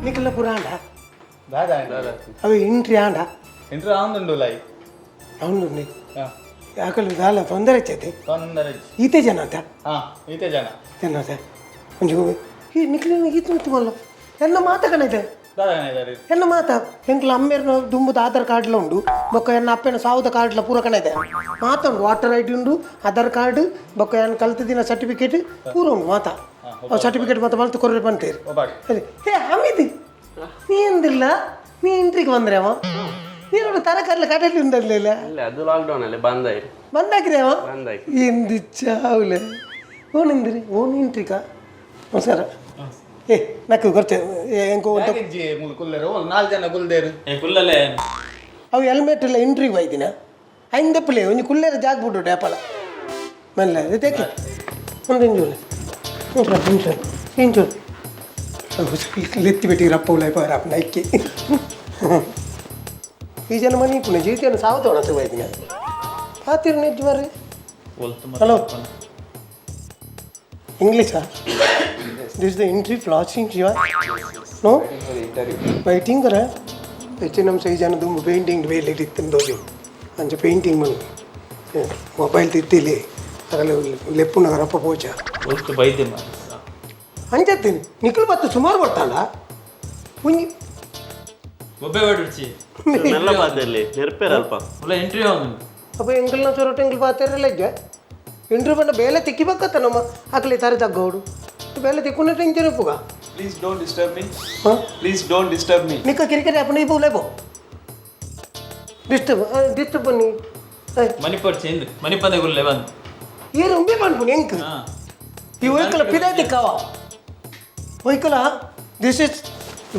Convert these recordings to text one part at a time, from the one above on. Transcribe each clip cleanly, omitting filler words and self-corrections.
ನಿಕಲ್ನ ಪುರಾಣ ದಾದಾ ಅವು ಇಂಟ್ರಿ ಆಂಡ ಇಂಟ್ರಿ ಆಂದುಂಡು ಲೈ అవును ಯಾಕಲು ದಾಲ ತೊಂದರೆ ಇಚ್ಚೈತೆ ತೊಂದರೆ ಈತೆ ಜನ ಅಂತ ಹಾ ಈತೆ ಜನ ಜನ ಅಂತ ಒಂಜಿ ಈ ನಿಕ್ಲಿನ ಈತ ಮಿತ್ತು ಎನ್ನ ಮಾತ ಕಣೈತೆ ದಾದಾ ಇದ್ದಾರೆ ಎನ್ನ ಮಾತ ಎಂಕ್ಲ ಅಮ್ಮೇರ್ನ ದುಂಬುದ ಆಧಾರ್ ಕಾರ್ಡ್ಲ ಉಂಡು ಬೊಕ್ಕ ಎನ್ನ ಅಪ್ಪೆನ ಸಾವುದ ಕಾರ್ಡ್ಲ ಪೂರ ಕಣೈತೆ ಮಾತ ಉಂಡು ವಾಟರ್ I D ಉಂಡು ಆಧಾರ್ ಕಾರ್ಡ್ ಬೊಕ್ಕ ಎನ್ನ ಕಲ್ತದಿನ ಸರ್ಟಿಫಿಕೇಟ್ ಪೂರ ಉಂಡು ಮಾತ ಸರ್ಟಿಫಿಕೇಟ್ ಮಾತ ಮಲ್ತು ಕೊರ್ರೆ ಬಂತೇರಿ ಒಬ್ಬಾಡಿ ಅದೇ ಹೇ ಹಮೀದ್ ನೀ ಎಂದಿಲ್ಲ ನೀ ಇಂಟ್ರಿಗೆ ಬಂದ್ರೆ ಅವ ನೀನು ತರಕಾರಿ ಕಡೆಯಲ್ಲಿ ಉಂಡಲ್ಲ ಇಲ್ಲ ಅದು ಲಾಕ್ಡೌನ್ ಅಲ್ಲಿ ಬಂದ್ ಆಯ್ತು ಬಂದಾಕ್ರಿ ಅವ ಬಂದ್ ಆಯ್ತು ಎಂದು ಚಾವ್ಲೆ ಓನಿಂದ್ರಿ ಓನ್ ಇಂಟ್ರಿಕಾ ನಮಸ್ಕಾರ ಏ ನಕ್ಕು ಗೊತ್ತೆ ಎಂಕೋ ಅಂತ ಯಾಕಿಜ್ಜಿ ಮುಲ್ ಕುಲ್ಲೇರು ಓಲ್ ನಾಲ್ಕು ಜನ ಕುಲ್ದೇರು ಏ ಕುಲ್ಲಲೆ ಅವು ಹೆಲ್ಮೆಟ್ ಎಲ್ಲ ಇಂಟ್ರಿಗೆ ಬೈದಿನ ಐಂದಪ್ಪಲೆ ಒಂಜಿ ಕುಲ್ಲೇರ ಜಾಗ ಬಿಡು ಡೇಪಲ ಮೆಲ್ಲ ಇದಕ್ಕೆ ಒಂದು ಇಂಜೋಲೆ ಇಂಚೋಲೆ ಇಂಚೋಲೆ ಲೆತ್ತಿ ಬಿಟ್ಟಿಗೆ ರಪ್ಪ ಉಲೈ ಪೋರ ನೈಕಿ ಈ ಜನ ಮನೆ ಪುಣೆ ಜೀತಿಯನ್ನು ಸಾವು ತೋಣ ಬೈದಿನ ಪಾತಿರ್ ನಿಜ ಮರ್ರೆ hello ಇಂಗ್ಲೀಷಾ this the entry flashing your no waiting ಕರ ಹೆಚ್ಚು ನಮ್ಮ ಸೈ ಜನ ದುಂಬು ಪೇಂಟಿಂಗ್ ಬೇಲೆ ಇತ್ತಂದೋಜು ಅಂಚ ಪೇಂಟಿಂಗ್ ಮನ್ ಮೊಬೈಲ್ ತಿತ್ತಿಲಿ ಅದರಲ್ಲಿ ಲೆಪ್ಪುನ ರಪ್ಪ ಪೋಚ ಒಲ್ತು ಬೈದೆ ಅಂಚತ್ತೀನಿ ನಿಖಲ್ ಬತ್ತು ಸುಮಾರು ಬರ್ತಾಳ ಒಂಜಿ ಒಬ್ಬೆ ಬೇಡ ಮೆಲ್ಲ ಬಾದಲ್ಲಿ ನೆರ್ಪೇರ್ ಅಲ್ಪ ಉಲ್ಲ ಇಂಟ್ರಿ ಒಂದು ಅಪ್ಪ ಎಂಕಲ್ನ ಚೊರಟು ಎಂಕಲ್ ಪಾತೆರಲ್ಲ ಇದ್ದೆ ಇಂಟ್ರಿ ಬಂದ ಬೇಲೆ ತಿಕ್ಕಿಬೇಕತ್ತ ನಮ್ಮ ಆಕಲಿ ತಾರೆ ತಗ್ಗೋಡು ಬೇಲೆ ತಿಕ್ಕುನ ಟೆನ್ಷನ್ ಉಪ್ಪುಗ Please don't disturb me. ಹಾಂ Please don't disturb me. ನಿಕ್ಕ ಕಿರಿಕಿರಿ ಅಪ್ಪನ ಈ ಪೂಲೆ ಪೋ ಡಿಸ್ಟರ್ಬ್ ಡಿಸ್ಟರ್ಬ್ ಬನ್ನಿ ಮಣಿಪುರ್ ಚೇಂದ್ ಮಣಿಪಂದೆ ಗುಲ್ಲೆ ಬಂದು ಏರು ಉಂಬೆ ಪನ್ಪುನಿ ಎಂಕ್ ಹಾ ಈ ಒಯ್ಕಲ ಪಿದಾಯ್ ತಿಕ್ಕವ ಒಯ್ಕಲ this is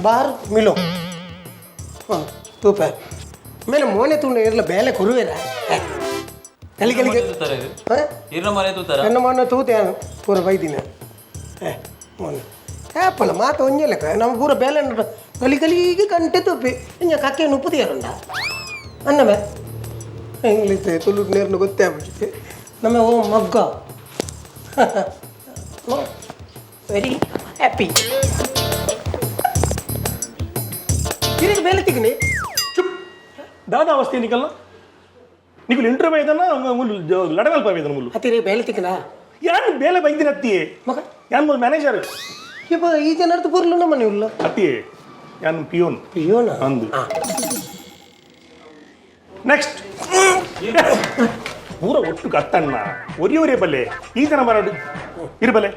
bar Milo ಹಾಂ ತೂಪ ಮೇಲೆ ಮೋನೆ ತುಂಡ ಇರಲ ಬೇಲೆ ಕೊರುವೇರ ಕಲಿ ಕಲಿಗೆ ತೂತಾರೆ ಇದು ಹಾಂ ಇರ್ನ ಮನೆ ತೂತಾರ ಎನ್ನ ಮೊನ್ನೆ ತೂತೆ ಪೂರ ಬೈದಿನ ಏ ಮೊನ್ನೆ ಏಪಲ್ಲ ಮಾತು ಒಂಜೆ ಲೆಕ್ಕ ನಮ್ಮ ಪೂರ ಬೇಲೆ ಗಲಿ ಗಲಿಗೆ ಗಂಟೆ ತುಪ್ಪಿ ಇಂಜ ಕಕ್ಕೆ ಉಪ್ಪು ತೀರುಂಡ ಅನ್ನಮೆ ಇಂಗ್ಲೀಷ್ ತುಳು ನೇರ್ನ ಗೊತ್ತೇ ಆಗ್ಬಿಟ್ಟಿದೆ ನಮ್ಮ ಓ ಮಗ್ಗ ವೆರಿ ಹ್ಯಾಪಿ ತಿರುಗಿ ಬೇಲೆ ತಿಗ್ನಿ ಚುಪ್ ದಾದಾ ಅವಸ್ಥೆ ನಿಕಲ್ನ ನಿಕಲ್ ಇಂಟರ್ವ್ಯೂ ಐದನ ಲಡಗಲ್ಪ ಐದನ ಮುಲ್ಲು ಹತ್ತಿರ ಬೇಲೆ ತಿಕ್ಕನಾ ಯಾರು ಬೇಲೆ ಬೈದಿನ ಅತ್ತಿ ಮಗ ಯಾನ್ ಮುಲ್ ಮ್ಯಾನೇಜರ್ ಇಪ್ಪ ಈ ಜನರ್ದು ಪೂರ್ಲು ನಮ್ಮ ಉಲ್ಲ ಅತ್ತಿ ಯಾನ್ ಪಿಯೋನ್ ಪಿಯೋನ ಅಂದು ನೆಕ್ಸ್ಟ್ ಪೂರ ಒಟ್ಟು ಕತ್ತಣ್ಣ ಒರಿ ಒರಿಯ ಬಲ್ಲೆ ಈ ಜನ ಬರೋಡು ಇರಬಲ್ಲೆ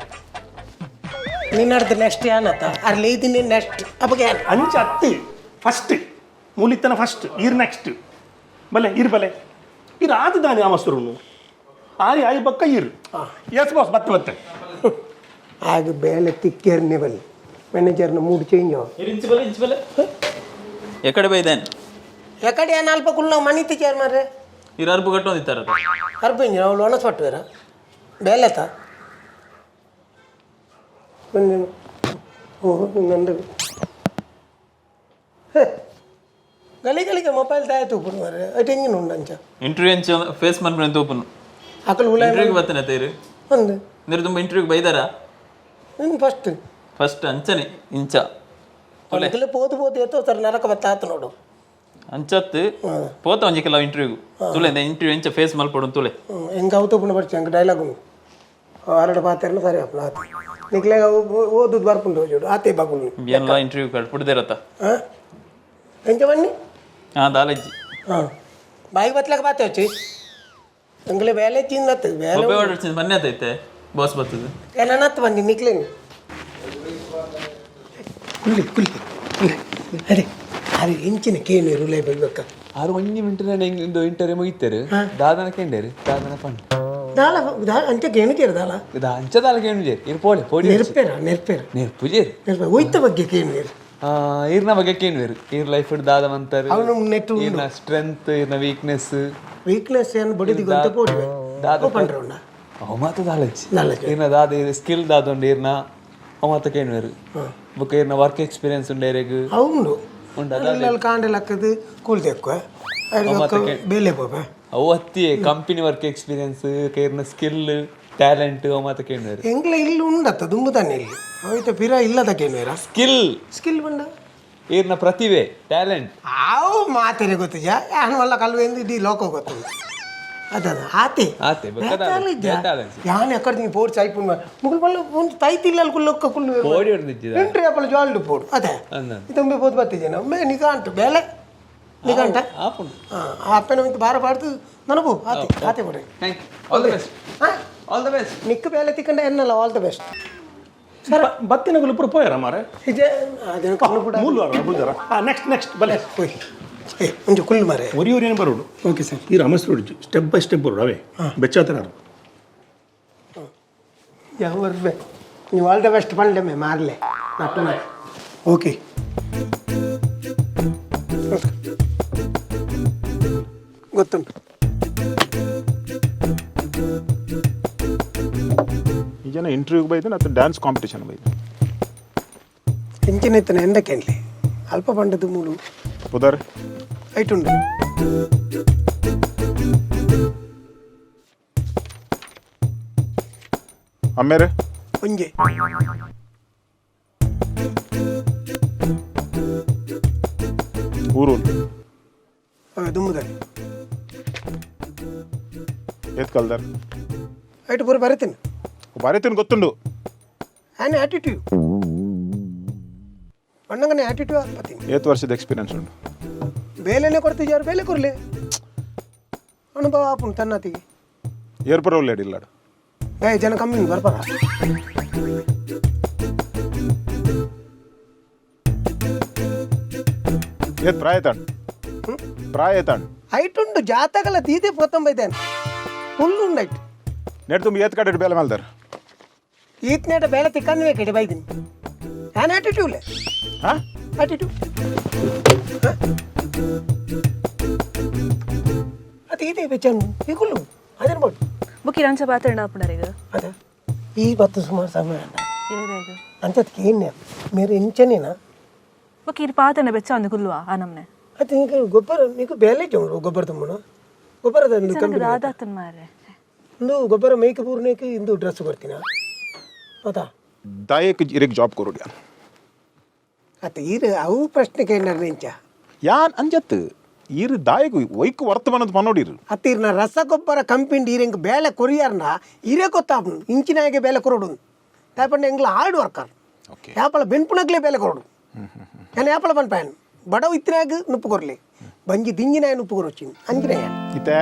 ನಿನ್ನಡ್ದು ನೆಕ್ಸ್ಟ್ ಏನತ್ತ ಅಲ್ಲಿ ಇದೀನಿ ನೆಕ್ಸ್ಟ್ ಅಪ್ಪಗೆ ಅಂಚ ಅತ್ತಿ ಫಸ್ಟ್ ಮೂಲಿತ್ತನ ಫಸ್ಟ್ ಈರ್ ನೆಕ್ಸ್ಟ್ ಬಲೆ ಇರ್ ಬಲೆ ಇರ್ ಆದ ದಾನಿ ಆಮಸ್ತರುನು ಆರಿ ಆಯಿ ಬಕ್ಕ ಇರ್ ಎಸ್ ಬಾಸ್ ಮತ್ತೆ ಮತ್ತೆ ಆಗ ಬೇಲೆ ತಿಕ್ಕೇರ್ನೆ ಬಲ್ಲಿ ಮ್ಯಾನೇಜರ್ನ ಮೂಡ್ ಚೇಂಜ್ ಅವ ಇಂಚು ಬಲೆ ಇಂಚು ಬಲೆ ಎಕಡೆ ಬೈದೇನ್ ಎಕಡೆ ಏನು ಅಲ್ಪ ಕುಲ್ಲ ಮನಿ ತಿಕ್ಕೇರ್ ಮಾರ್ರೆ ಇರ ಅರ್ಬು ಕಟ್ಟೊಂದಿತ್ತಾರ ಅರ್ಪಿಂಜ ಅವಳು ಒಣಸ್ ಪಟ್ಟುವೇರ ಬೇಲೆತ ಒಂದು ಓ ನಂದು ಗಲಿ ಗಲಿಗೆ ಮೊಬೈಲ್ ತಾಯ್ತು ಉಪ್ಪು ಮಾರ್ರೆ ಅಟ್ ಎಂಜಿನ ಉಂಡು ಅಂಚ ಇಂಟರ್ವ್ಯೂ ಎಂಚ ಫೇಸ್ ಮನ್ಪುನ ತೂಪುನು ಅಕಲ್ ಉಲ ಇಂಟರ್ವ್ಯೂಗೆ ಬತ್ತನೆ ತೇರು ಒಂದು ನೀರು ತುಂಬ ಇಂಟರ್ವ್ಯೂಗೆ ಬೈದಾರ ನಿನ್ನ ಫಸ್ಟ್ ಫಸ್ಟ್ ಅಂಚನೆ ಇಂಚ ಅದಕ್ಕೆಲ್ಲ ಪೋದು ಪೋದು ಎತ್ತೋ ಸರ್ ನರಕ ಬತ್ತ ಆತು ನೋಡು ಅಂಚತ್ತು ಪೋತ ಒಂಜಿ ಕೆಲವು ಇಂಟರ್ವ್ಯೂಗು ತುಲೆ ಇಂಟರ್ವ್ಯೂ ಎಂಚ ಫೇಸ್ ಮಲ್ಪಡು ತುಲೆ ಎಂಗೆ ಅವು ತೂಪುನ ಬರ್ಚು ಎಂಗೆ ಡೈಲಾಗ್ ಉಂಡು ಆರಡ ಪಾತೆರ್ನ ಸರಿ ಅಪ್ಪನ ಆತು ನಿಕ್ಲೆ ಓದುದು ಬರ್ಪುಂಡು ಹೋಜೋಡು ಆತೆ ಬಾಗುಲು ಎಲ್ಲ ಇಂಟರ್ವ್ಯೂ ಕಟ್ಬಿಡ್ದಿರತ್ತ ಹಾಂ ಎಂಚ ಬನ್ನಿ ಹಾ ದಾಲಜ್ಜಿ ಹಾಂ ಬಾಯಿಗೆ ಬತ್ಲಾಕ ಬಾತೆ వచ్చి ಎಂಗ್ಲೆ ಬೇಲೆ ತಿನ್ನತ್ತು ಬೇಲೆ ಒಬ್ಬೆ ಆರ್ಡರ್ ಮೊನ್ನೆ ಆತೈತೆ ಬಾಸ್ ಬರ್ತದೆ ಏನನ್ನತ್ತು ಬಂದಿ ನಿಕ್ಲೇನು ಕುಲ್ಲಿ ಕುಲ್ಲಿ ಕುಲ್ಲಿ ಅರೆ ಅರೆ ಎಂಚಿನ ಕೇನು ರುಲೈ ಬೈಬೇಕ ಆರು ಒಂಜಿ ಮಿಂಟ್ ನಾನು ಇಂದು ಇಂಟರ್ವ್ಯೂ ಮುಗಿತೇರು ದಾದನ ಕೇಂಡೇರು ದಾದನ ಪಂಡ್ ದಾಲ ದಾ ಅಂಚ ಕೇನು ಕೇರು ದಾಲ ಇದು ಅಂಚ ದಾಲ ಕೇಂಡು ಜೇರು ಇರ್ ಪೋಲೆ ಪೋಡಿ ನೆರ್ಪೇರ ನೆರ್ಪೇರ ನೆರ್ಪು ಜೇರು ನೆರ್ಪೇರ ಒಯ್ತ ಬಗ್ಗೆ ಕೇನು ನೀರು ಇರ್ನ ಬಗ್ಗೆ ಕೇಂಡ್ವೇರು ಇರ್ ಲೈಫ್ ದಾದ ಮಂತಾರೆ ಅವನು ನೆಟ್ಟು ಇರ್ನ ಸ್ಟ್ರೆಂತ್ ಇರ್ನ ವೀಕ್ನೆಸ್ ವೀಕ್ನೆಸ್ ಏನು ಬಡಿದಿಗೆ ಅಂತ ಪೋಡಿವೆ ದಾದ ಪಂಡ್ರ ಉಂಡ ಅವ ಮಾತ ದಾಲಜ್ಜಿ ದಾಲಜ್ಜಿ. ಇರ್ನ ದಾದ ಸ್ಕಿಲ್ ದಾದ ಉಂಡು ಇರ್ನ ಅವ ಮಾತ ಕೇಂಡ್ವೇರು ಬೊಕ್ಕ ಇರ್ನ ವರ್ಕ್ ಎಕ್ಸ್ಪೀರಿಯನ್ಸ್ ಉಂಡು ಎರೆಗ್ అవును ಉಂಡು ಅಲ್ಲಿ ಕಾಂಡಲ್ ಹಾಕದು ಕೂಲ್ ತೆಕ್ಕು ಬೇಲೆ ಪೋಪ ಅವು ಅತ್ತಿಯೇ ಕಂಪನಿ ವರ್ಕ್ ಎಕ್ಸ್ಪೀರಿಯನ್ಸ್ ಇರ್ನ ಸ್ಕಿಲ್ ಟ್ಯಾಲೆಂಟ್ ಮಾತ ಕೇಂದ್ರ. ಎಂಗ್ಲ ಇಲ್ಲಿ ಉಂಡತ್ತ ದುಂಬು ತಾನೆ ಇಲ್ಲಿ ಅವಿತ ಪಿರ ಇಲ್ಲದ ಕೇನ್ವೇರ. ಸ್ಕಿಲ್. ಸ್ಕಿಲ್ ಬಂಡ. ಈರ್ನ ಪ್ರತಿಭೆ, ಟ್ಯಾಲೆಂಟ್. ಆವು ಮಾತೇನೆ ಗೊತ್ತಿಜ ಯಾನ್ ಮಲ್ಲ ಕಲ್ವೆಂದು ಇಡೀ ಲೋಕ ಗೊತ್ತುಂಡು ಅದ ಆತೆ. ಆತೆ, ಬೊಕ್ಕ ದಾಲ, ಬೇತೆ ಆಲೋಚನೆ. ಯಾನ್ ಎಕ್ಕಡ ನೀವು ಪೋಡ್ ಚಾಯ್ಪುಂಡು ಮುಗುಲ್ ಮಲ್ಲ ಒಂದು ತೈತಿಲ್ಲ ಕುಲ್ಲೊಕ್ಕ ಕುಲ್ಲು. ಪೋಡಿ ಹೊಡ್ದಿಜ್ಜಿದ. ಎಂಟ್ರಿ ಅಪ್ಪಲ ಜಾಲ್ಡು ಪೋಡು ಅದೇ. ಅಂದ. ತುಂಬಿ ಪೋದು ಬತ್ತಿದ್ದೇನೆ ಒಮ್ಮೆ ನಿಗಾಂಟು ಬೇಲೆ ನಿಗಾಂಟ. ಆಪುಂಡು. ಹಾಂ, ಆ ಅಪ್ಪನ ಮಿತ್ತು ಭಾರ ಪಾಡ್ದು ನನಗೂ ಆತೆ ಆತೆ ಕೊಡಿ. Thank you, all the best. ಹಾಂ. ಆಲ್ the best. Nick ಬೇಲೆ ತಿಕ್ಕಂಡ ಎನ್ನಲ್ಲ, ಆಲ್ the best. ಬತ್ತಿನಗುಲು ಪೂರ ಪೋಯರ ಮಾರೆ. ಇಜೆ ಅದೇನು ಕಣ್ಣು ಕೂಡ. ಮೂಲು ಬುಲ್ದಾರ. ನೆಕ್ಸ್ಟ್ ನೆಕ್ಸ್ಟ್ ಬಲೆ. ಹೋಯ್ ಏ ಒಂಜಿ ಕುಲ್ಲು ಮಾರೆ. ಒರಿ ಒರಿಯನ್ ಬರೋಡು. Okay sir. ಈ ರಮೇಶ್ ಸ್ಟೆಪ್ ಬೈ ಸ್ಟೆಪ್ ಬರೋಡು ಅವೇ ಬೆಚ್ಚಾತರ. ಯಾವ ಬರ್ಬೆ ನೀವು ಆಲ್ the best Pande May ಮಾರ್ಲೆ nut. Okay, ಗೊತ್ತುಂಟು. ಈ ಜನ ಇಂಟರ್ವ್ಯೂಗೆ ಬೈದ ಅಥವಾ ಡ್ಯಾನ್ಸ್ ಕಾಂಪಿಟೇಷನ್ ಬೈದ? ಇಂಚಿನ ಇತ್ತನ ಎಂಡಕ್ಕೆನ್ಲಿ ಅಲ್ಪ ಪಂಡದು ಮೂಲು. ಪುದರ್? ಐಟುಂಡು. ಅಮ್ಮೇರೆ? ಒಂಜೆ. ಊರು? ದುಮ್ಮದಲ್ಲಿ. ಏತ್ ಕಲ್ದಾರ? ಐಟು ಪೂರ ಬರೀತೀನಿ. ಬರೀತೀನಿ ಗೊತ್ತುಂಡು. ಆ್ಯನ್ ಆ್ಯಟಿಟ್ಯೂಡ್ ಬಣ್ಣಂಗನೆ ಆ್ಯಟಿಟ್ಯೂಡ್ ಆತ್ಪತ್ತೀನಿ. ಏತ್ ವರ್ಷದ ಎಕ್ಸ್ಪೀರಿಯನ್ಸ್ ಉಂಟು? ಬೇಲೆನೇ ಕೊಡ್ತಿದ್ದಾರು, ಬೇಲೆ ಕೊರ್ಲೆ ಅನುಭವ ಆಪುಂಡು ತನ್ನತಿಗೆ. ಏರ್ಪರ ಲೇಡಿ ಇಲ್ಲಾಡು. ಏ ಜನ ಕಮ್ಮಿ ಬರ್ಪಾರ. ಏತ್ ಪ್ರಾಯ ತಾಂಡ್? ಪ್ರಾಯ ತಾಂಡ್? ಐಟುಂಡು ಜಾತಕಲ ತೀತೆ ಪೊತ್ತಂಬೈತೇನೆ ಫುಲ್ ಉಂಡು ಐಟ್. ನೆಟ್ ತುಂಬ ಏತ್ ಕಡೆ ಬೇಲೆ ಮಲ್ದಾರ? ಈತ್ನೇಟ ಬೇಳೆ ತಿಕ್ಕಂದ್ರೆ ಕಡೆ ಬೈದಿನಿ ನಾನು ಆಟಿಟ್ಯೂಡ್. ಹಾ. ಆಟಿಟ್ಯೂಡ್ ಅದು ಇದೆ ಬೆಚ್ಚನ್ನು ಈಗುಲ್ಲು ಅದೇನು ಬೋಟ್. ಬುಕ್ ಇರಂಚ ಪಾತ್ರಣ ಆಪುಂಡರಿಗ. ಅದ ಈ ಬತ್ತು ಸುಮಾರು ಸಮಯ ಇರದಾಗ. ಅಂಚತ್ಗೆ ಏನೇ ಮೇರೆ ಇಂಚನೇನಾ? ಬುಕ್ ಇರ್ ಪಾತ್ರನ ಬೆಚ್ಚ ಒಂದು ಕುಲ್ವಾ ಆ ನಮ್ನೆ. ಅದು నీకు ಗೊಬ್ಬರ నీకు ಬೇಲೆ ಉಂಡು ಗೊಬ್ಬರ ತುಂಬುಣ ಗೊಬ್ಬರದ ಒಂದು ಕಂಪನಿ. ರಾಧಾತನ್ ಮಾರ್ರೆ. ಇಂದು ಗೊಬ್ಬರ ಮೇಯ್ಕ ಪೂರ್ಣಕ್ಕೆ ಇಂದು ಡ್ರೆಸ್ ಕೊಡ್ತೀನ ಗೊತ್ತಾ? ದಾಯಕ್ ಇರೆಗ್ ಜಾಬ್ ಕೊರೊಡು ಯಾನ್. ಅತ್ತ ಈರು ಅವು ಪ್ರಶ್ನೆ ಕೇಳಿನಾರ ನಿಂಚ. ಯಾನ್ ಅಂಜತ್ ಇರು ದಾಯಕ್ ಒಯ್ಕ್ ವರ್ತಮಾನದ ಪನ್ನೋಡಿರು. ಅತ್ತೀರ್ನ ರಸಗೊಬ್ಬರ ಕಂಪಿಂಡಿ ಈರೆಂಗ್ ಬೇಲೆ ಕೊರಿಯಾರ್ನ ಇರೇ ಗೊತ್ತಾಪುನು ಇಂಚಿನಾಗೆ ಬೇಲೆ ಕೊರಡು ತಾಪಂಡ ಎಂಗ್ಲ ಹಾರ್ಡ್ ವರ್ಕರ್. ಓಕೆ. ಯಾಪಲ ಬೆನ್ಪುನಗ್ಲೇ ಬೇಲೆ ಕೊರಡು ನಾನು ಯಾಪಲ ಪನ್ಪಾಯನ್ ಬಡವ ಇತ್ತಿನಾಗ ನುಪ್ಪು ಕೊರ್ಲಿ ಬಂಜಿ ದಿಂಜಿನಾಯ ನುಪ್ಪು ಕೊರೊಚ್ಚಿನ್ ಅಂಜಿನಾಯ. ಇತ್ತೆ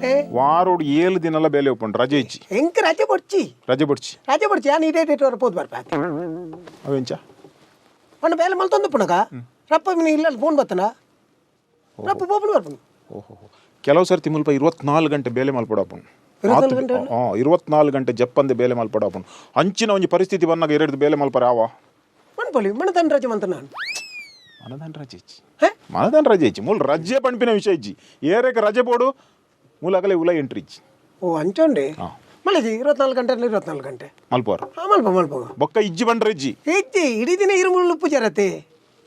ಏ ವಾರೋಡು 7 ದಿನಲ ಬೇಲೆ ಉಪ್ಪುಂಡು, ರಜೆ ಇಚ್ಚಿ. ಎಂಕ್ ರಜೆ ಕೊಡ್ಚಿ. ರಜೆ ಬಡ್ಚಿ. ರಜೆ ಕೊಡ್ಚಿ ಯಾನ್ ಇಡೇ ಡೇಟ್ ವರ ಪೋದು ಬರ್ಪ. ಅವೆಂಚ? ಪಂಡ ಬೇಲೆ ಮಲ್ತೊಂದು ಪುನಗ ರಪ್ಪ ಮಿನಿ ಇಲ್ಲ ಫೋನ್ ಬತ್ತನ ರಪ್ಪ ಪೋಪುಡು ಬರ್ಪುನು. ಓಹೋ, ಕೆಲವು ಸರ್ತಿ ಮುಲ್ಪ 24 ಗಂಟೆ ಬೇಲೆ ಮಲ್ಪಡಾಪುಂಡು. 24 ಗಂಟೆ? ಹಾಂ, 24 ಗಂಟೆ ಜಪ್ಪಂದೆ ಬೇಲೆ ಮಲ್ಪಡಾಪುಂಡು. ಅಂಚಿನ ಒಂಜಿ ಪರಿಸ್ಥಿತಿ ಬಂದಾಗ ಎರಡು ಬೇಲೆ ಮಲ್ಪರ ಆವ? ಮನ್ಪೊಲಿ ಮಣತನ್ ರಜೆ ಮಂತ ನಾನು. ಮನದಾನ್ ರಜೆ ಇಚ್ಚಿ. ಹೇ? ಮನದಾನ್ ರಜೆ ಇಚ್ಚಿ, ಮೂಲ ರಜೆ ಪಂಪಿನ ವಿಷಯ ಇಜ್ಜಿ. ಏರೇಕ ರಜೆ ಬೋಡು ಮೂಲ ಅಗಲೆ ಉಲ ಎಂಟ್ರಿ ಇಜ್ಜಿ. ಓ ಅಂಚೊಂಡೆ. ಹಾ. ಮಳೆಜಿ 24 ಗಂಟೆ 24 ಗಂಟೆ. ಮಲ್ಪೋರ್. ಹಾಂ, ಮಲ್ಪ ಮಲ್ಪ. ಬೊಕ್ಕ ಇಜ್ಜಿ ಬಂಡ್ರೆ ಇಜ್ಜಿ. ಇಜ್ಜಿ, ಇಡೀ ದಿನ ಇರುಮುಳ್ಳು ಪೂಜಾರತೆ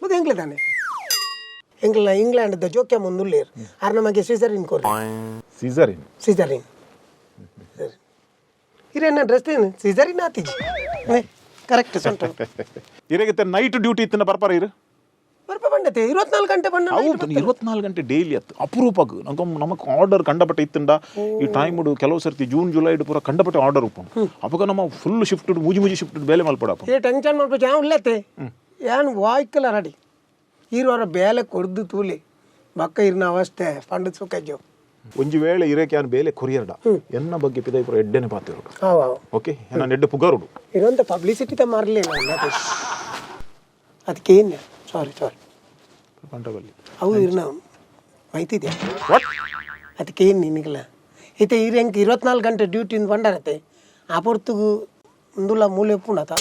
ಬೊಕ್ಕ ಎಂಕ್ಲೆ ತಾನೆ ಎಂಕ್ಲ ಇಂಗ್ಲೆಂಡ್ ಜೋಕ್ಯ ಮುಂದುಲ್ಲೇರ್ ಆರ್ ನಮಗೆ ಸಿಸರಿನ್ ಕೊರ್ರಿ. ಸೀಸರಿನ್? ಸಿಸರಿನ್ ಹಿರೇನ ಡ್ರೆಸ್ ಸಿಸರಿನ್ ಆತಿಜಿ ಕರೆಕ್ಟ್ ಸೊಂಟ. ಇರೆಗಿತ್ತ ನೈಟ್ ಡ್ಯೂಟಿ ಇತ್ತಿನ ಬರ್ಪಾರ ಇರು? ಬರ್ಪ ಬಂಡತೆ 24 ಗಂಟೆ ಬಂಡ. ಅವು 24 ಗಂಟೆ ಡೈಲಿ ಅತ್ತು ಅಪರೂಪಕ್ಕೆ ನಮ್ಗೆ ನಮಕ್ ಆರ್ಡರ್ ಕಂಡಪಟ್ಟೆ ಇತ್ತಂಡ ಈ ಟೈಮ್ ಕೆಲವು ಸರ್ತಿ ಜೂನ್ ಜುಲೈ ಪೂರ ಕಂಡಪಟ್ಟೆ ಆರ್ಡರ್ ಉಪ್ಪುಂಡು. ಅವಾಗ ನಮ್ಮ ಫುಲ್ ಶಿಫ್ಟ್ ಮೂಜಿ ಮೂಜಿ ಶಿಫ್ಟ್ ಬೇಲೆ ಮಲ್ಪಡಪ್ಪ. ಏ ಟೆನ್ಷನ್ ಮಾಡ್ಬೇಕು ಯಾವ ಉಲ್ಲತ್ತೆ ಏನ್ ವಾಯ್ಕಲ ರೆಡಿ ಇರುವರ ಬೇಲೆ ಕೊಡ್ದು ತೂಲಿ ಬಕ್ಕ ಇರ್ನ ಅವಸ್ಥೆ ಪಂಡ ಸುಖಜ್ಜು. ಒಂಜಿ ವೇಳೆ ಇರೇಕೆ ಯಾನ್ ಬೇಲೆ ಕೊರಿಯರ್ಡ ಎನ್ನ ಬಗ್ಗೆ ಪಿದೈ ಪೂರ ಎಡ್ಡೆನೆ ಪಾತಿರುಡು. ಹಾವು ಹಾವು. ಓಕೆ, ನಾನು ಎಡ್ಡೆ ಪುಗಾರುಡು. ಇರುವಂಥ ಪಬ್ಲಿಸಿಟಿ ತ ಮಾರಲಿಲ್ಲ ಅದಕ್ಕೆ ಏನು ಸಾರಿ ಸಾರಿ. ಪಂಟಬಲ್ಲಿ. ಅವು ಇರ್ನ ಮೈತಿದ್ಯಾ? What? ಅದಕ್ಕೆ ಏನು ನಿನಗಿಲ್ಲ ಇತ್ತೆ ಇರ್ ಎಂಕ್ 24 ಗಂಟೆ ಡ್ಯೂಟಿ ಬಂಡಾರತ್ತೆ ಆ ಪೊರ್ತುಗು ಉಂದುಲ ಮೂಲೆ ಪುಣತ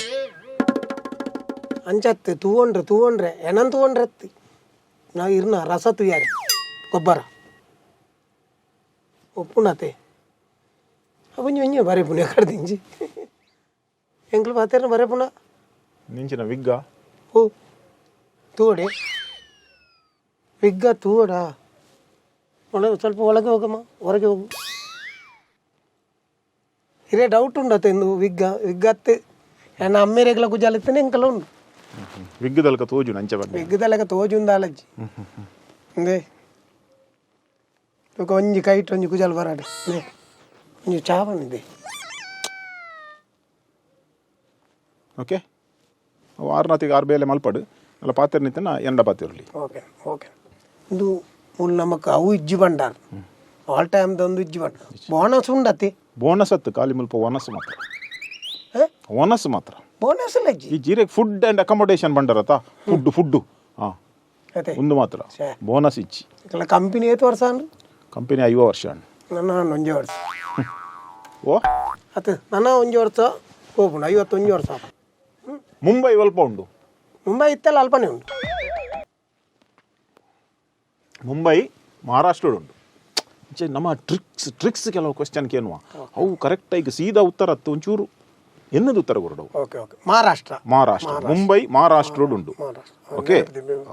ಅಂಚತ್ತೆ ತೂವೊಂಡ್ರೆ ತೂವೊಂಡ್ರೆ ಏನಂತ ತೂವೊಂಡ್ರೆ ಅತ್ತಿ ನಾವು ಇರ್ನ ರಸ ತುಯ್ಯಾರೆ ಗೊಬ್ಬರ ಒಪ್ಪುಣತೆ ಅವು ಒಂಜಿ ಬರೆ ಪುಣ್ಯ ಕಡ್ದಿಂಜಿ ಎಂಕ್ಲು ಪಾತೇರ್ನ ಬರೆ ಪುಣ. ನಿಂಚಿನ ವಿಗ್ಗ. ಓ ತೂವಡೆ ವಿಗ್ಗ ತೂವಡಾ ಒಳಗೆ ಸ್ವಲ್ಪ ಒಳಗೆ ಹೋಗಮ್ಮ, ಹೊರಗೆ ಹೋಗು. ಇರೇ ಡೌಟ್ ಉಂಡತ್ತೆ ಇಂದು ವಿಗ್ಗ ವಿಗ್ಗತ್ತು ಎನ್ನ ಅಮ್ಮೇರೆಗ್ಲ ಕುಜಾಲಿತ್ತನೆ ಎಂಕಲ ಉಂಡು. ವಿಗ್ಗದಲ್ಕ ತೋಜು ನಂಚ ಬನ್ನಿ. ವಿಗ್ಗದಲೆಕ ತೋಜುಂದಾಲಜ್ಜಿ ಇಂದೇ ಬೊಕ ಒಂಜಿ ಕೈಟ್ ಒಂಜಿ ಕುಜಾಲ್ ಬರಾಡು ಇಂದೇ ಒಂಜಿ ಚಾ ಬಂದಿದೆ. ಓಕೆ, ಅವು ಆರ್ನಾತಿಗೆ ಆರು ಬೇಲೆ ಮಲ್ಪಡು ಅಲ್ಲ ಪಾತ್ರ ನಿಂತನ ಎಂಡ ಪಾತಿರ್ಲಿ. ಓಕೆ ಓಕೆ, ಇಂದು ಮೂಲು ನಮಕ್ ಅವು ಇಜ್ಜಿ ಬಂಡಾರ್ ಆಲ್ ಟೈಮ್ ಒಂದು ಇಜ್ಜಿ ಬಂಡ ಬೋನಸ್ ಉಂಡತಿ. ಬೋನಸ್ ಅತ್ತು ಖಾಲಿ ಮುಲ್ಪ ಒನಸ್ ಮಾತ್ರ. ಒನಸ್ ಮಾತ್ರ. ಬೋನಸ್ ಇಲ್ಲ ಇಜ್ಜಿ. ಈ ಜೀರೆಗೆ food and accommodation ಬಂಡರತ food food ಹಾಂ. ಅದೇ. ಒಂದು ಮಾತ್ರ. ಛೇ. ಬೋನಸ್ ಇಚ್ಚಿ. ಕಂಪನಿ ಏತ್ ವರ್ಷ ಅಂದು? ಕಂಪನಿ 50 ವರ್ಷ ಅಣ್ಣ. ನನ್ನ ಒಂಜಿ ವರ್ಷ. ಓ. ಅತ್ ನನ್ನ ಒಂಜಿ ವರ್ಷ ಹೋಗುಣ 51 ವರ್ಷ. ಮುಂಬೈ ಅಲ್ಪ ಉಂಡು. ಮುಂಬೈ ಇತ್ತಲ್ಲ ಅಲ್ಪನೇ ಉಂಟು. ಮುಂಬೈ ಮಹಾರಾಷ್ಟ್ರ ಉಂಡು. ಇಂಚೆ ನಮ್ಮ ಟ್ರಿಕ್ಸ್ ಟ್ರಿಕ್ಸ್ ಕೆಲವು ಕ್ವಶನ್ ಕೇನುವ ಅವು ಕರೆಕ್ಟಾಗಿ ಸೀದಾ ಉತ್ತರ ಅತ್ತು ಒಂಚೂರು ಎನ್ನದು ಉತ್ತರ ಕೊರಡವು. Okay okay, Maharashtra. Maharashtra, Mumbai Maharashtra ಉಂಡು. ಮಹಾರಾಷ್ಟ್ರ. Okay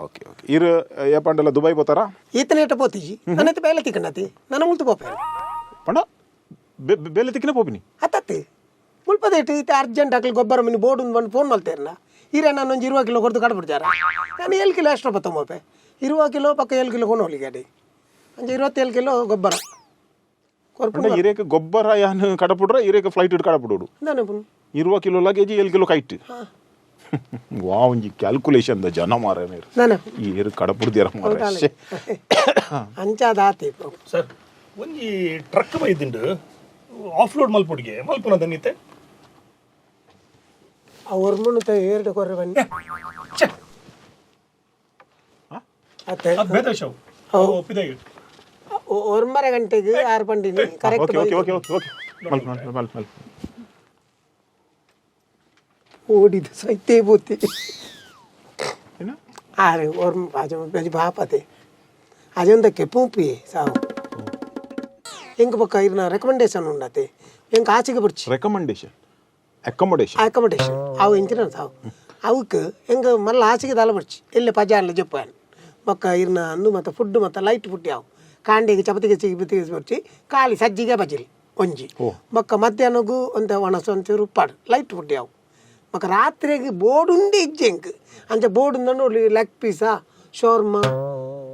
okay okay, ಇರು ಏಪಂಡಲ್ಲ ದುಬೈ ಪೋತಾರಾ? ಈತನೇಟ ಪೋತಿಜಿ ನನ್ನತ್ತೆ ಬೇಲೆ ತಿಕ್ಕಂಡತಿ ನನ್ನ ಮುಲ್ತು ಪೋಪೆ. ಪಂಡ ಬೇಲೆ ತಿಕ್ಕಿನ ಪೋಪಿನಿ. ಅತ್ತತ್ತಿ ಮುಲ್ಪದೇಟು ಈತ ಅರ್ಜೆಂಟ್ ಹಾಕಲಿ ಗೊಬ್ಬರ ಮಿನಿ ಬೋರ್ಡ್ ಒಂದು ಬಂದು ಫೋನ್ ಮಲ್ತೇರಲ್ಲ ಈರೆ ನಾನು ಒಂಜಿ 20 ಕಿಲೋ ಕೊಡ್ದು ಕಡ್ಬಿಡ್ತಾರ ನಾನು 7 ಕಿಲೋ ಅಷ್ಟು ಬತ್ತೊಮ್ಮೆ 20 ಕಿಲೋ ಪಕ್ಕ 7 ಕಿಲೋ ಕೊಂಡು ಹೋಗ್ಲಿಕ್ಕೆ ಅಡಿ ಅಂಚೆ 27 ಕಿಲೋ ಗೊಬ್ಬರ ಪಂಡ ಇರೇಕ ಗೊಬ್ಬರ ಯಾನ್ ಕಡಪುಡ್ರ ಇರೇಕ ಫ್ಲೈಟ್ ಇಡ್ ಕಡಪುಡೋಡು. ದಾನೆ 20 kilo luggage 7 kilo kite. ವಾ ಒಂಜಿ ಕ್ಯಾಲ್ಕುಲೇಷನ್ the ಜನ ಮಾರ ದಾನೆ ಈ ಏರು ಕಡಪುಡ್ದಿರ ಮಾರ. ಅಂಚಾದ ಆತಿ. ಸರ್, ಒಂಜಿ ಟ್ರಕ್ ಬೈದಿಂಡು ಆಫ್ ಲೋಡ್ ಮಲ್ಪುಡಿಗೆ ಮಲ್ಪುನ ದನ್ನಿತ್ತೆ. ಆ ಒರ್ಮುನು ಏರ್ಡು ಕೊರ್ರೆ ಬನ್ನಿ ಅತ್ತೆ. ಅದು ಬೇತೆ ವಿಷಯ. ಒಪ್ಪಿದೆ. ಒರ್ಮರೆ ಗಂಟೆಗೆ 6 ಪಂಡಿನಿ correct. Okay okay okay okay okay, ಮಲ್ಪ ಮಲ್ಪ ಮಲ್ಪ ಮಲ್ಪ. ಓಡಿದ ಸೈತೆ ಬೋತಿ. ಏನ? ಆರೆ ಒರ್ಮ ಆಜ ಬೆಜ್ ಬಾಪತೆ ಅಜೊಂದಕ್ಕೆ ಪೂಪಿ ಸಾವು ಎಂಕ್ ಬೊಕ್ಕ ಇರ್ನ ರೆಕಮೆಂಡೇಶನ್ ಉಂಡತೆ ಎಂಕ್ ಆಚೆಗೆ ಬಿಡ್ಚಿ. Recommendation accommodation. Accommodation ಅವು ಎಂಚಿನ ಸಾವು ಅವಕ್ಕೆ ಎಂಕ್ ಮಲ್ಲ ಆಚೆಗೆ ದಾಲ ಬಿಡ್ಚಿ ಎಲ್ಲೆ ಪಜಾರ್ಲ ಜಪ್ಪಾನ್ ಬೊಕ್ಕ ಇರ್ನ ಅಂದು ಮತ್ತು ಫುಡ್ ಮತ್ತು ಲೈಟ್ ಫುಡ್ ಯಾವು ಕಾಂಡೆಗೆ ಚಪತಿಗೆ ಸಿಗಿ ಬಿಡ್ಚಿ ಖಾಲಿ ಸಜ್ಜಿಗೆ ಬಜಿಲ್ ಒಂಜಿ ಬೊಕ್ಕ ಮಧ್ಯಾಹ್ನಗೂ ಒಂತೆ ಒಣಸು ಒಂಚೂರು ಉಪ್ಪಾಡು ಲೈಟ್ ಫುಡ್ ಯಾವು ಬೊಕ್ಕ ರಾತ್ರಿಗೆ ಬೋರ್ಡ್ ಉಂಡೆ ಇಜ್ಜೆ ಎಂಕ್ ಅಂಚ ಬೋರ್ಡ್ ಉಂದನ್ನು ಲೆಗ್ ಪೀಸಾ ಶೋರ್ಮಾ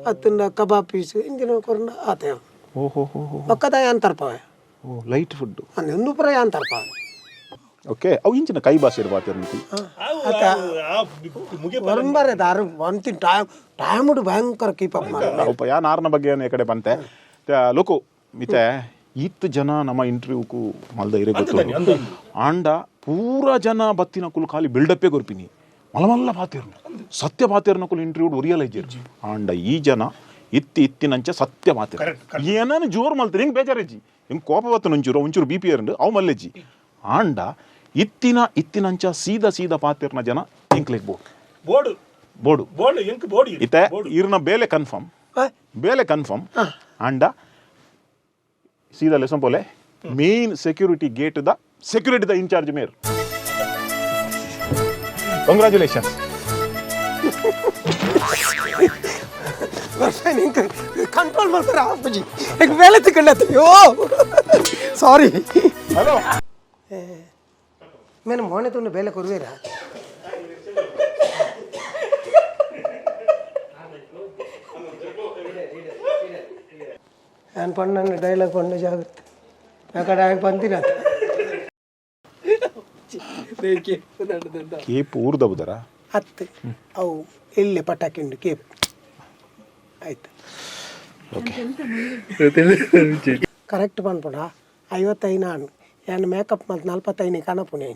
ಅತ್ತಂಡ ಕಬಾಬ್ ಪೀಸ್ ಇಂಚಿನ ಕೊರ್ನ ಆತೆ. ಓಹೋ ಹೋ ಹೋ. ಬೊಕ್ಕದ ಯಾನ್ ತರ್ಪವೆ. ಓ ಲೈಟ್ ಫುಡ್. ಅಂದೆ ಒಂದು ಪುರ ಯಾನ್ ತರ್ಪವೆ. ಓಕೆ, ಅವು ಇಂಚಿನ ಕೈ ಭಾಷೆ ಬಾತಿರ್ಲಿಕ್ಕೆ. ಮುಗಿ ಬರಂಬರೆ ದಾರು ಅಂತಿನ ಟೈಮ್ ಟೈಮ್ ಭಯಂಕರ ಕೀಪ್ ಅಪ್ ಮಾಡ. ಅಲ್ಪ ಯಾ ನಾರ್ನ ಬಗ್ಗೆ ಏನ್ ಈ ಕಡೆ ಬಂತೆ ಲೋಕು ಮಿತೆ ಈತ್ ಜನ ನಮ್ಮ ಇಂಟರ್ವ್ಯೂಕು ಮಲ್ದ ಇರೆ ಗೊತ್ತು ಆಂಡ ಪೂರಾ ಜನ ಬತ್ತಿನ ಕುಲ್ ಖಾಲಿ ಬಿಲ್ಡಪ್ಪೇ ಕೊರ್ಪಿನಿ ಮಲ್ಲ ಮಲ್ಲ ಬಾತಿರ್ನು ಸತ್ಯ ಬಾತಿರ್ನ ಕುಲ್ ಇಂಟರ್ವ್ಯೂ ರಿಯಲೈಸ್ ಆಂಡ ಈ ಜನ ಇತ್ತಿ ಇತ್ತಿನಂಚ ಸತ್ಯ ಮಾತಿರ್ ಏನಾನು ಜೋರು ಮಲ್ತಾರೆ ಹಿಂಗೆ ಬೇಜಾರಜ್ಜಿ ಹಿಂಗೆ ಕೋಪ ಬತ್ತನ ಒಂಚೂರು ಒಂಚೂರು ಬಿ ಪಿ ಏರ್ಂಡು ಅವು ಮಲ್ಲೆಜ್ಜಿ ಆಂಡ ಇತ್ತಿನ ಇತ್ತಿನಂಚ ಸೀದಾ ಸೀದಾ ಪಾತಿರ್ನ ಜನ ಇಂಕ್ಲೆಗ್ board board board board ಎಂಕ್ ಬೋರ್ಡ್ ಇತ್ತೆ ಇರ್ನ ಬೇಲೆ ಕನ್ಫರ್ಮ್ ಬೇಲೆ ಕನ್ಫರ್ಮ್ ಆಂಡ ಸೀದಾ lesson ಪೋಲೆ main security gate the security the incharge Meher. Congratulations. Control ಮಾಡ್ತಾರೆ ಅಪ್ಪಾಜಿ ಈಗ ಬೇಲೆ ತಿಕ್ಕಂಡತ್ತೀಯೋ ಸಾರಿ. ಹಲೋ. ಮೇನ್ ಮೋನೆ ತುಂಡು ಬೇಲೆ ಕೊರುವೇರಾ? ನಾನು ಪಣ್ಣನ ಡೈಲಾಗ್ ಪಣ್ಣು ಜಾಗ್ರತೆ ಯಾಕಡೆ ಆಗ ಬಂದಿರ. ಕೇಪ್ ಊರ್ದ ಬುದರ. ಹತ್ತು ಅವು ಎಲ್ಲಿ ಪಟಾಕಿ ಉಂಟು ಕೇಪ್ ಆಯ್ತು. ಕರೆಕ್ಟ್ ಪನ್ಪುಡ 55 ಆಣ್ ಯಾನ್ ಮೇಕಪ್ ಮಲ್ತ್ 45 ಕನಪುಣೆ.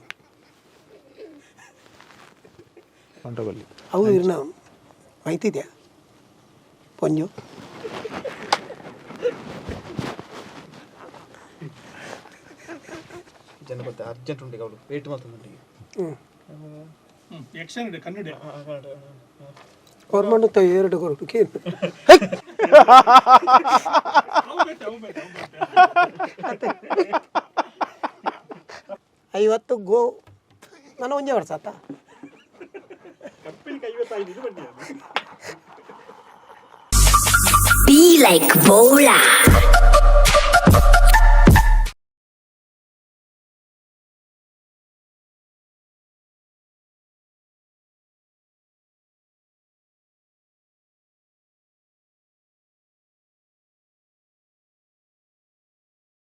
ಪಂಡಬಲ್ಲಿ. ಅವು ಇರ್ನ ಮೈತಿದ್ಯಾ ಪೊಂಜು? ಜನ ಗೊತ್ತಾ ಅರ್ಜೆಂಟ್ ಉಂಟು ಅವಳು ವೇಟ್ ಮಾಡ್ತಂದುಂಟು. ಯಕ್ಷನ್ ಕನ್ನಡ. ಗೌರ್ಮೆಂಟ್ ಎರಡು ಕೊರಡು ಕೇನು 50 ಗೋ ನಾನು ಒಂಜೇ ವರ್ಷ ಆತ. Be like Bola.